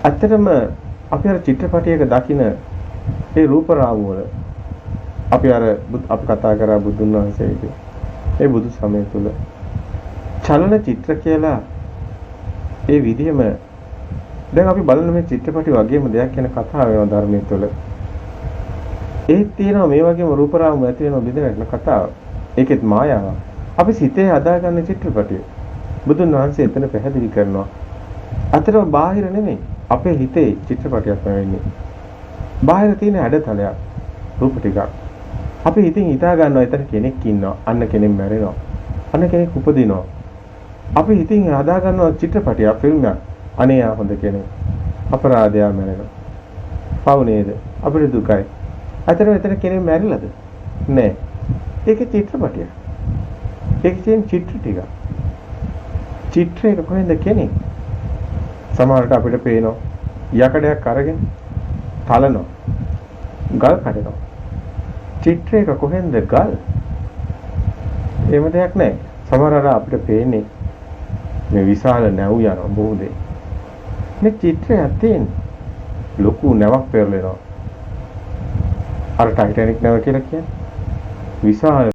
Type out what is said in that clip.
ඇත්තටම අපි අර චිත්‍රපටයක දකින ඒ රූප රාමු වල අපි අර අපි කතා කරා බුදුන් වහන්සේගේ ඒ බුදු සමය තුල චලන චිත්‍ර කියලා ඒ විදිහම දැන් අපි බලන මේ චිත්‍රපටි වගේම දෙයක් ගැන කතා වෙනවා ධර්මයේ තුල. ඒත් තියෙනවා මේ වගේම රූප රාමු ඇති වෙනවා බිඳ වැටෙන කතාව. ඒකෙත් මායාවක්. අපි සිතේ හදාගන්න චිත්‍රපටිය. බුදුන් වහන්සේ එතන පැහැදිලි කරනවා. අතරම බාහිර නෙමෙයි අපේ හිතේ චිත්‍රපටියක් වෙන්නේ. බාහිර තියෙන ඇඩතලයක් රූප ටිකක්. අපි හිතින් හිතා ගන්නවා එතන කෙනෙක් ඉන්නවා. අන්න කෙනෙක් මැරෙනවා. අන්න කෙනෙක් උපදිනවා. අපි හිතින් හදා ගන්නවා චිත්‍රපටියක් ෆිල්ම් එකක්. අනේ යා හොඳ කෙනෙක්. අපරාධයා මැරෙනවා. පව් නේද? අපිට දුකයි. අතන එතන කෙනෙක් මැරිලාද? නෑ. ඒක චිත්‍රපටියක්. ඒකේ තියෙන චිත්‍ර ටික. චිත්‍රයක කොහෙන්ද කෙනෙක්? සමහරට අපිට පේනවා යකඩයක් අරගෙන තලනවා. ගල් කඩනවා. චිත්‍රයක කොහෙන්ද ගල්? එහෙම දෙයක් නෑ. සමහර අර අපිට පේන්නේ මේ විශාල නැව් යනවා මුහුදේ. මේ චිත්‍රයක් තියෙන්නේ. ලොකු නැවක් පෙරලෙනවා. අර ටයිටැනික් නැව කියලා කියන්නේ. විශාල